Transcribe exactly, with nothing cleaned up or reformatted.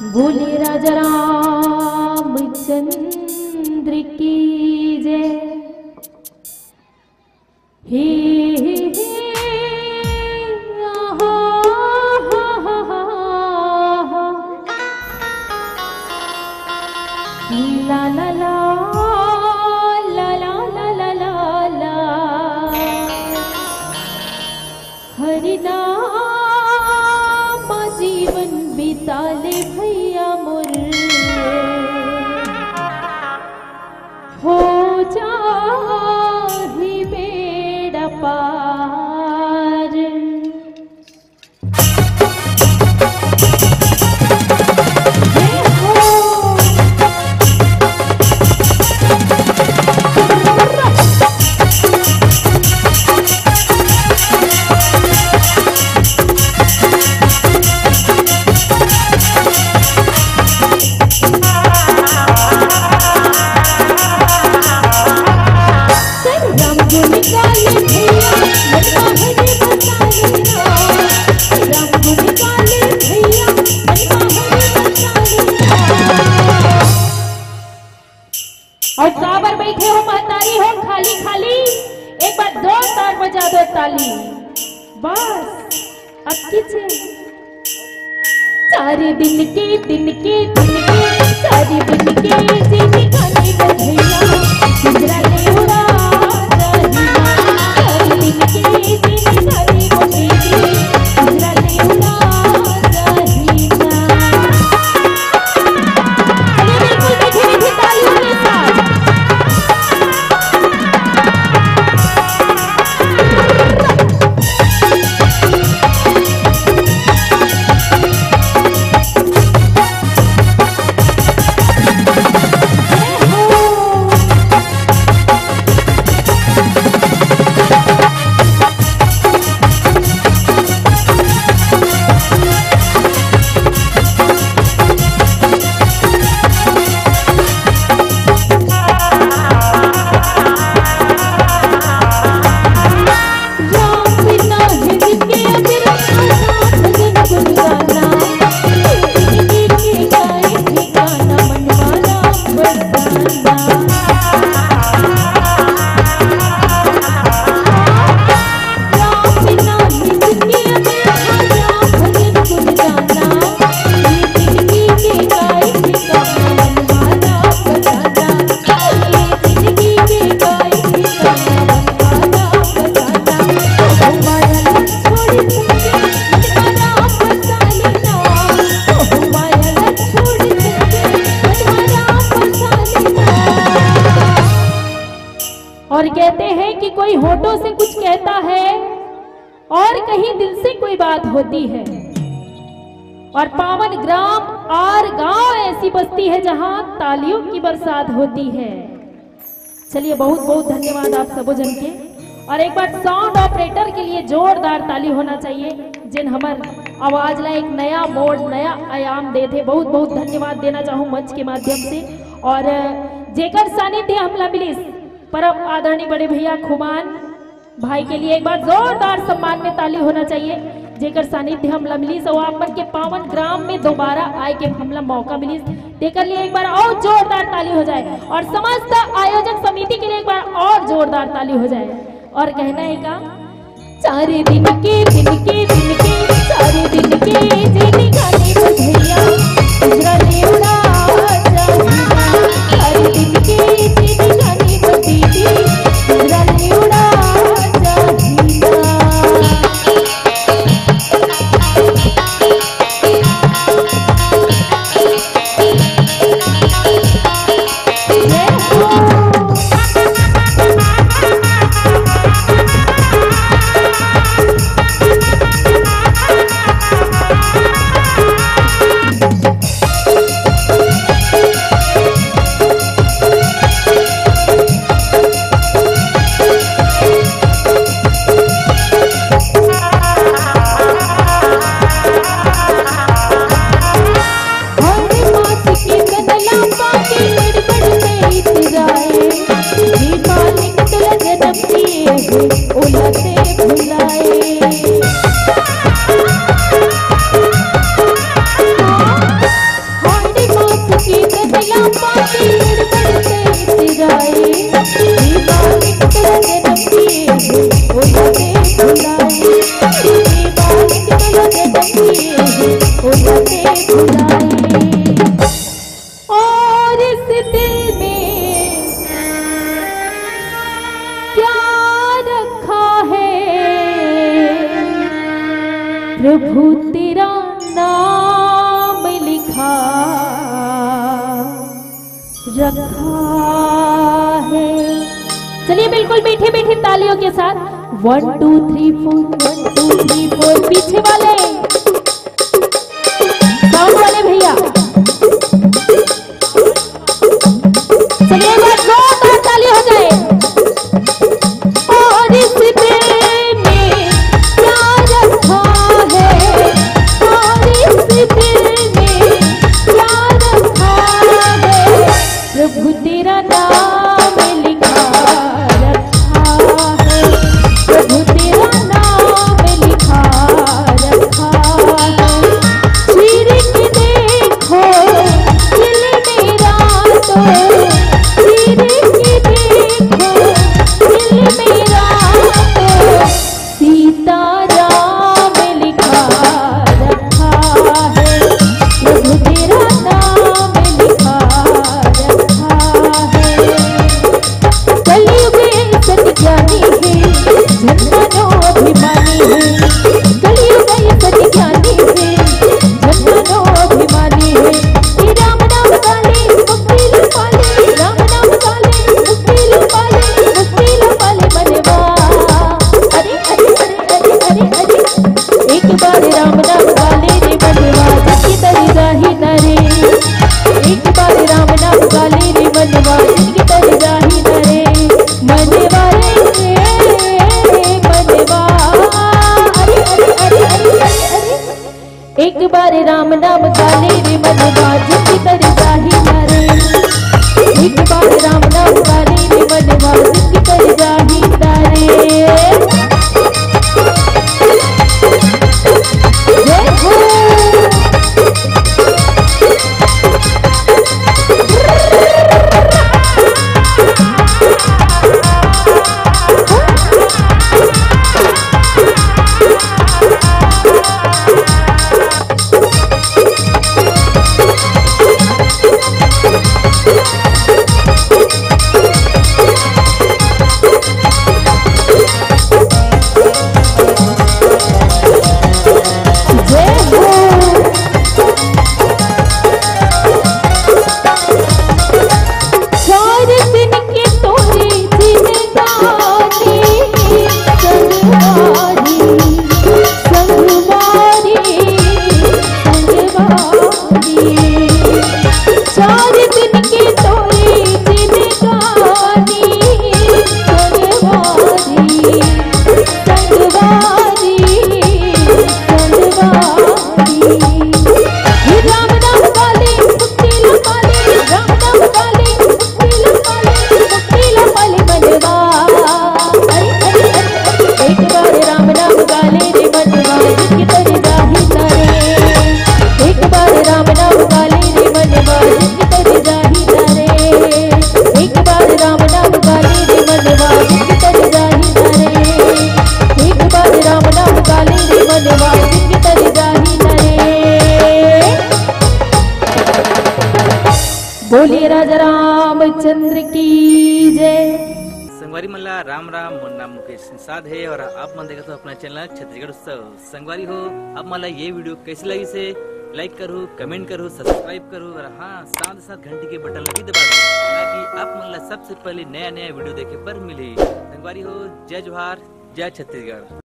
बोले राजा रामचंद्र की जय। हे, हे, हे, आहा, हा, हा, हा, हा। ला, ला, ला, ला, ला, ला, ला, ला, ला। हरि नाम जीवन बिता ले भैया मोर, हो जाही बेड़ा पार। जय हो। अउ काबर बैठे हो महतारी हो खाली खाली? एक बार जोरदार बजा दो ताली। बस, अब कीजिए। चार दिन के, दिन के, दिन के, चार दिन के जिंदगानी में भैया, पिंजरा ले उड़ा दहिना। चार दिन के जिंदगानी में भैया, पिंजरा ले उड़ा दहिना। चलिए, बिल्कुल मीठी मीठी तालियों के साथ। और कहते हैं कि कोई होठों से कुछ कहता है और कहीं दिल से कोई बात होती है। और पावन ग्राम आर गांव ऐसी बस्ती है जहां तालियों की बरसात होती है। चलिए, बहुत बहुत धन्यवाद आप सबो जन के। और एक बार साउंड ऑपरेटर के लिए जोरदार ताली होना चाहिए, जिन हमर आवाज ला एक नया मोड़, नया आयाम दे थे। बहुत बहुत धन्यवाद देना चाहूँ मंच के माध्यम से। और जेकर सानिध्य हमला मिलिस परम आदरणीय बड़े भैया खुमान भाई के लिए एक बार जोरदार सम्मान में ताली होना चाहिए, जेकर सानिध्य हमला मिलिस अउ आप मन के पावन ग्राम में दोबारा आए के हमला मौका मिलिस, तेकर लिए एक बार और जोरदार ताली हो जाए और समस्त आयोजक समिति के लिए एक बार और जोरदार ताली हो जाए। और कहना है का, चार दिन के, दिन के, दिन के, चार दिन के जिंदगानी में भैया, पिंजरा ले उड़ा दहिना। चार दिन के जिंदगानी में दीदी, पिंजरा ले उड़ा दहिना। प्रभु तेरा नाम लिखा रखा है। चलिए, बिल्कुल मीठे मीठे तालियों के साथ, वन टू थ्री फोर, वन टू थ्री फोर। पीछे वाले, साउंड वाले भैया, चलिए, एक बार जोरदार ताली हो जाए। और इस दिल में क्या रखा है, और इस दिल में क्या रखा है, प्रभु तेरा नाम लिखा रखा है, प्रभु तेरा नाम लिखा रखा है। चीर के देखो दिल मेरा तो, चीर के देखो दिल मेरा तो, सीताराम लिखा रखा है, प्रभु तेरा नाम लिखा रखा है। कलयुग ऐसन ज्ञानी है, जन मानो अभिमानी है। कलयुग ऐसन ज्ञानी है, जन मानो अभिमानी है। ये राम नाम गाले मुक्ति लुपाले, राम नाम गाले मुक्ति लुपाले, मुक्ति लुपाले मनवा। अरे, अरे, अरे, अरे, अरे, अरे। एक बार राम नाम गाले रे मनवा, जिनकी तरी जाही ना रे। एक बार राम नाम गाले रे मनवा, जिनकी तरी जाही ना रे। मनवा रे, मनवा। अरे, अरे, अरे। एक बार राम नाम गाले रे मनवा, जिनकी तरी जाही ना रे। एक बार राम नाम गाले रे मनवा, जिनकी तरी जाही ना रे। जय हो। जय हो। चार दिन के तोरे जिंदगानी, संगवारी, संगवारी, संगवारी। चार दिन के तोरे जिंदगानी, संगवारी, संगवारी, संगवारी। हे राम नाम गाले मुक्ति लुपाले, राम नाम गाले मुक्ति लुपाले, मुक्ति लुपाले मनवा। अरे, अरे, अरे, अरे, एक बार राम नाम गाले रे मनवा, जिनकी तरी जाही ना रे। एक बार राम नाम गाले रे मनवा, जिनकी तरी जाही ना रे। एक बार राम नाम गाले रे मनवा, जिनकी तरी जाही ना रे। एक बार राम नाम गाले रे मनवा, जिनकी तरी जाही ना रे। बोलिए राजा रामचंद्र की जय। संगवारी मन ला राम राम, मोर नाम मुकेश निषाद हे और आप मन देखत हो अपना चैनल छत्तीसगढ़ उत्सव। संगवारी हो, आप मन ला ये वीडियो कैसे लगिस हे, लाइक करहू, कमेंट करहू, सब्सक्राइब करहू और हाँ, साथ साथ घंटी के बटन ला भी दबा दो, ताकि आप मन ला सबसे पहले नया नया वीडियो देखे बर मिलही। संगवारी हो, जय जोहार, जय छत्तीसगढ़।